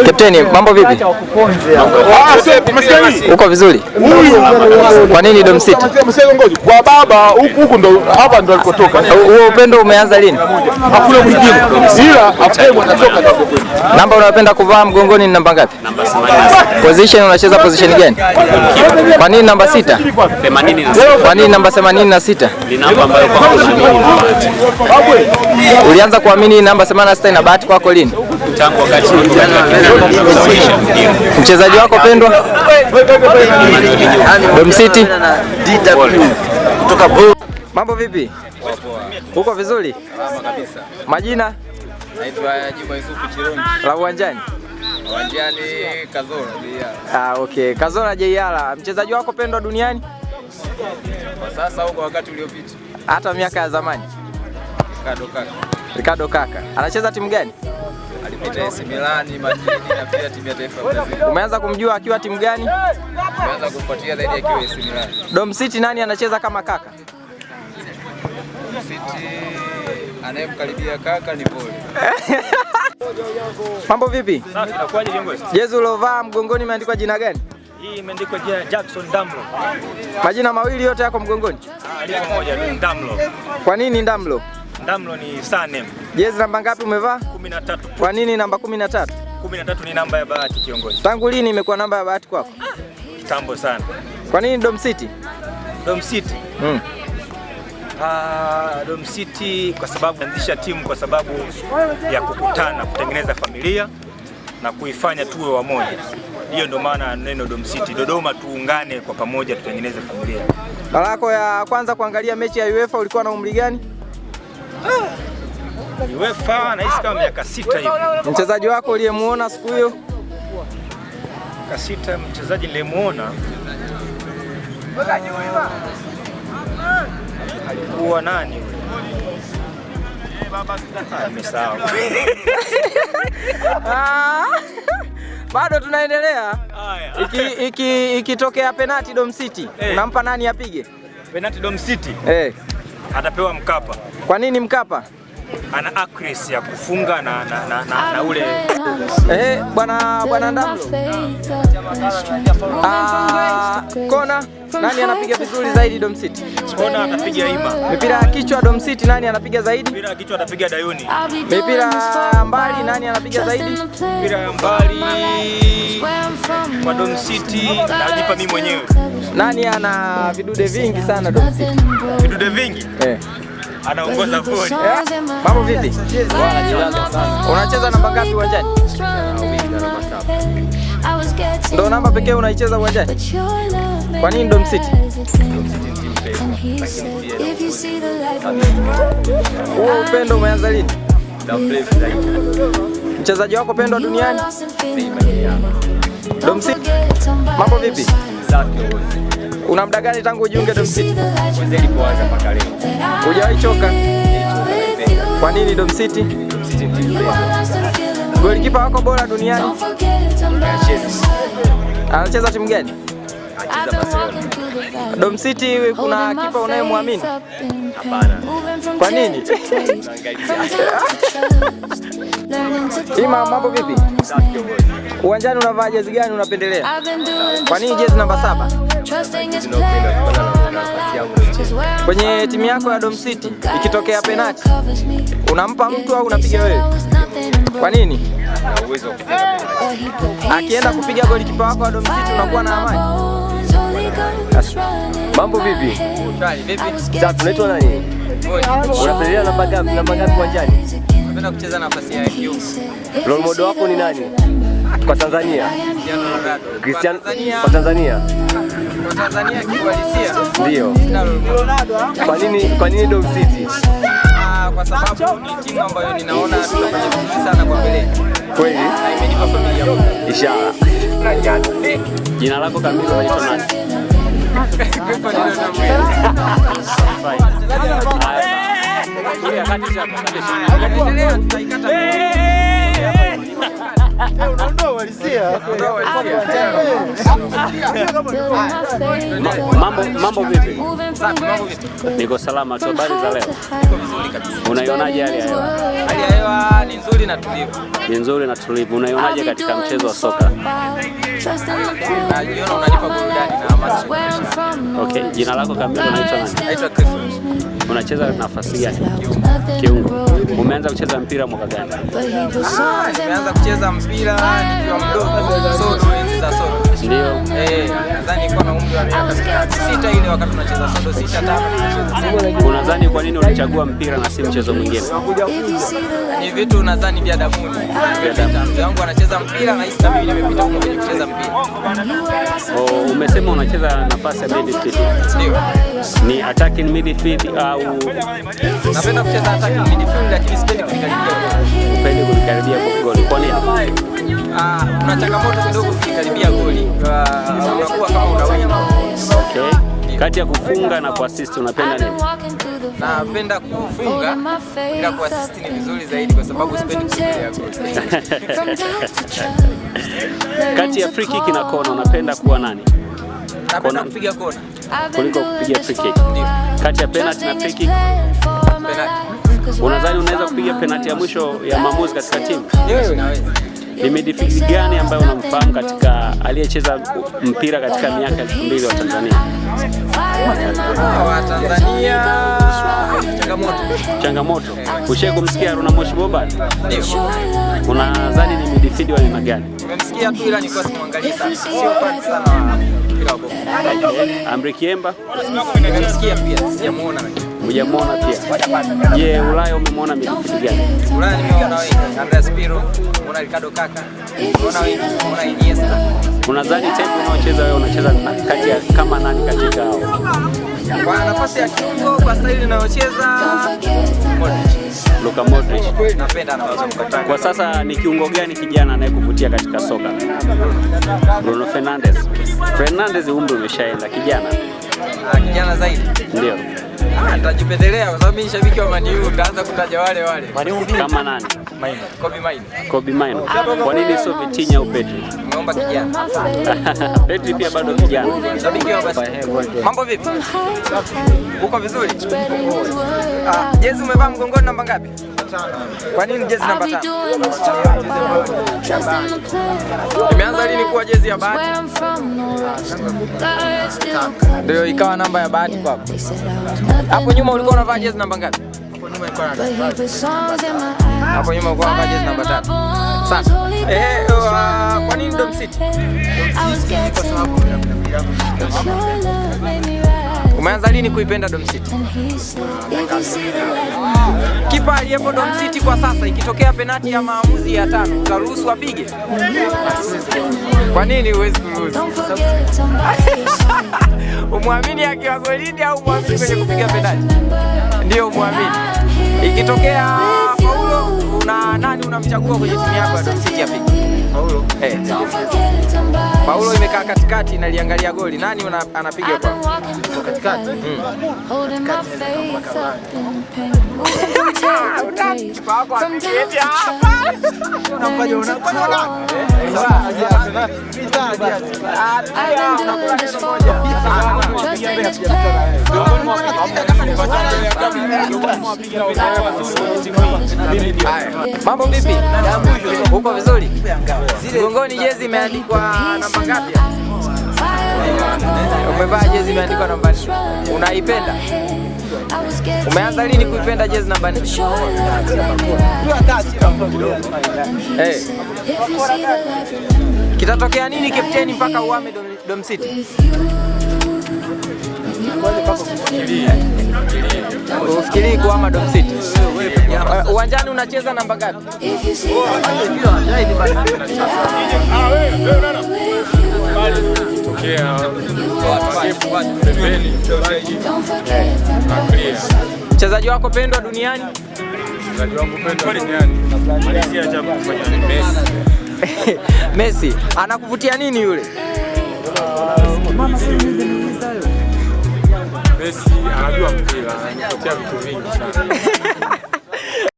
Kapteni, mambo vipi? Uko vizuri? Kwa nini Dom City? Kwa baba huku ndo hapa ndo alikotoka. Huo upendo umeanza lini? Hakuna mwingine. Ila after anatoka. Namba unayopenda kuvaa mgongoni ni namba ngapi? Namba 86. Position unacheza position gani? Kwa nini namba 6? 86. Kwa nini namba 86? Ni namba ambayo kwangu naamini na bahati. Ulianza kuamini namba 86 ina bahati kwako lini? Tangu wakati niko katika kikundi cha mpira. Mchezaji wako pendwa? Dom City? Mambo vipi? Uko vizuri? Salama kabisa. Majina? Naitwa Juma Yusufu Chirungi. La uwanjani? Uwanjani Kazora JR. Ah, okay. Kazora JR, mchezaji wako pendwa duniani? Kwa sasa au kwa wakati uliopita? Hata miaka ya zamani. Ricardo Kaka. Ricardo Kaka. Anacheza timu gani? Alipita AC Milan, Madrid na pia timu ya taifa ya Brazil. Umeanza kumjua akiwa timu gani? Umeanza kumfuatia zaidi akiwa AC Milan. Dom City nani anacheza kama Kaka? City anayemkaribia Kaka ni Pole. Mambo vipi? Safi, inakuwaje kiongozi? Jezi ulovaa mgongoni imeandikwa jina gani? Hii imeandikwa jina Jackson Damlo. Majina mawili yote yako mgongoni? Ah, liko moja ni Ndamlo. Kwa nini Ndamlo? Ndamlo ni surname. Jezi namba ngapi umevaa? 13. Kwa nini namba 13? 13 ni namba ya bahati kiongozi. Tangu lini imekuwa namba ya bahati kwako? Kitambo sana. Kwa nini Dom City? Dom City. Dom City kwa sababu anzisha timu kwa sababu ya kukutana, kutengeneza familia na kuifanya tuwe wamoja. Hiyo ndio maana neno Dom City. Dodoma tuungane kwa pamoja tutengeneze familia. Mara yako ya kwanza kuangalia mechi ya UEFA ulikuwa na umri gani? UEFA nahisi kama miaka 6 hivi. Mchezaji wako uliyemuona siku hiyo? Miaka 6 mchezaji niliyemuona alikuwa nani? Nimesahau. Bado tunaendelea. Ikitokea penalti Dom City, unampa nani apige? Penalti Dom City? Atapewa Mkapa. Kwa nini Mkapa? Ana accuracy ya kufunga na ule Bwana Ndamlo. Kona nani anapiga vizuri zaidi Dom City? Kona atapiga Ima. Mipira ya kichwa Dom City nani anapiga zaidi? Mipira ya kichwa atapiga Dayuni. Mipira mbali nani anapiga zaidi? Mipira ya mbali kwa Dom City najipa mimi mwenyewe. Nani ana vidude vingi sana Dom City? Vidude vingi? Anaongoza goli. Mambo vipi? Unacheza namba ngapi uwanjani? Ndio namba pekee unaicheza uwanjani? Kwa nini Dom City? Huo upendo umeanza lini? Mchezaji wako pendwa duniani? Dom City. Mambo vipi? Una muda gani tangu ujiunge Dom City? Hujawahi choka? Kwa nini Dom City? Golikipa wako bora duniani? Anacheza timu gani? Dom City kuna kipa unayemwamini? Hapana. Kwa nini? Ima, mambo vipi? Uwanjani unavaa jezi gani unapendelea? Kwa nini jezi namba 7? Kwenye timu yako ya Dom City ikitokea penalti unampa mtu au unapiga wewe? Kwa nini? Akienda kupiga golikipa wako wa Dom City unakuwa na amani? Mambo vipi? Sasa tunaitwa nani? Unapendelea namba ngapi? Namba ngapi uwanjani? Napenda kucheza nafasi ya kiungo. Role model wako ni nani? Kwa Tanzania? Cristiano Ronaldo. Kwa Tanzania? Kwa Tanzania kiuhalisia. Ndio. Kwa nini Dom City? Kwa sababu ni timu ambayo ninaona tunafanya vizuri sana kwa mbele. Kweli? Na imenipa familia. Ishara. Jina lako kamili unaitwa nani? Unaondoa uhalisia. Mambo vipi? Niko salama tu. Habari za leo? Vizuri kabisa. Unaionaje hali ya hewa? Hali ya hewa ni nzuri na tulivu. Ni nzuri na tulivu. Unaionaje katika mchezo wa soka? Najiona unanipa burudani na hamasa. Okay, jina lako kamili unaitwa nani? Naitwa Clifford. Unacheza nafasi gani? Kiungo. Umeanza kucheza mpira mwaka gani? Nimeanza kucheza mpira nikiwa mdogo, sodo, enzi za sodo. Ndio. Nadhani nilikuwa na umri wa miaka 6 ile wakati tunacheza sodo, 6 5 tunacheza. Unadhani kwa nini ulichagua mpira na si mchezo mwingine? Ni vitu nadhani vya damuni. Mzee wangu anacheza mpira na hisi na mimi nimepita huko kwenye kucheza mpira. Oh, umesema unacheza nafasi ya midfield. Ndio. Ni attacking midfield au Napenda kucheza attacking midfield lakini sipendi kulikaribia goli. Upendi kulikaribia goli? Kwa nini? Kuna changamoto kidogo ukikaribia goli. Unakuwa kama unawinda. Okay. Kati ya kufunga na kuassist unapenda nini? Napenda kufunga ila kuassist ni vizuri zaidi kwa sababu sipendi kusubiria goli. Kati ya free kick na kona unapenda kuwa nani? Napenda kupiga kona kuliko kupiga free kick. Kati ya penalty na free kick? Penalty. Unadhani unaweza kupiga penalty ya mwisho ya maamuzi katika timu? Naweza. Ni midfield gani ambaye unamfahamu katika aliyecheza mpira katika miaka 2000 wa Tanzania? Wa Tanzania changamoto. Changamoto. Ushawahi kumsikia Haruna Moshi Boban? Ndio. Unadhani ni midfield wa aina gani? Nimemsikia tu ila nilikuwa simwangalii sana. Sio fan sana wa mpira wa bongo. Amri Kiemba? Nimemsikia pia, sijamuona. Hujamuona pia. Je, Ulaya umemwona midfield gani? Ulaya nimeona wengi. Andreas Pirlo, nimeona Ricardo Kaka, nimeona wengi, nimeona Iniesta. Unadhani type unaocheza wewe unacheza kati ya kama nani katika hao? Kwa nafasi ya kiungo kwa staili ninayocheza Modric. Luka Modric. Napenda anavyocheza. Kwa sasa ni kiungo gani kijana anayekuvutia katika soka? Bruno Fernandes. Fernandes umri umeshaenda kijana. Kijana zaidi. Ndio. Nitajipendelea kwa sababu mimi ni shabiki wa Man U, nitaanza kutaja wale wale. Kama nani? Kobbie Mainoo. Kobbie Mainoo. Kwa nini sio Vitinha au Pedri? Nimeomba kijana. Pedri pia bado kijana. Shabiki wa basi. Mambo vipi? Uko vizuri? Jezi umevaa mgongoni namba ngapi? Kwa nini jezi namba 5? Imeanza lini kuwa jezi ya bahati? Ndio ikawa namba ya bahati kwako. Hapo nyuma ulikuwa unavaa jezi namba ngapi? Hapo nyuma ulikuwa unavaa jezi namba 3. Sasa, kwa nini Dom City? Kwa sababu Umeanza lini kuipenda Dom City? Kipa aliyepo Dom City kwa sasa ikitokea penati ya maamuzi ya 5, utaruhusu apige? Kwa nini huwezi kuruhusu? Umwamini akiwa golini au umwamini kwenye kupiga penati? Ndio umwamini. Ikitokea Paulo, una nani unamchagua kwenye timu yako ya Dom City apige? Paulo. Paulo imekaa katikati inaliangalia goli. Nani anapiga kwa? Katikati. Mambo vipi? Uko vizuri? Mgongoni jezi imeandikwa namba ngapi? Umevaa jezi imeandikwa namba 4. Unaipenda? Umeanza lini kuipenda jezi namba 4? Kitatokea nini kapteni mpaka uame Dom City? Ufikiri kuhama Dom City? Uwanjani unacheza namba ngapi? Mchezaji wako pendwa duniani? Mchezaji wangu pendwa duniani. Messi. Messi anakuvutia nini yule? Messi anajua mpira, anakutia vitu vingi sana.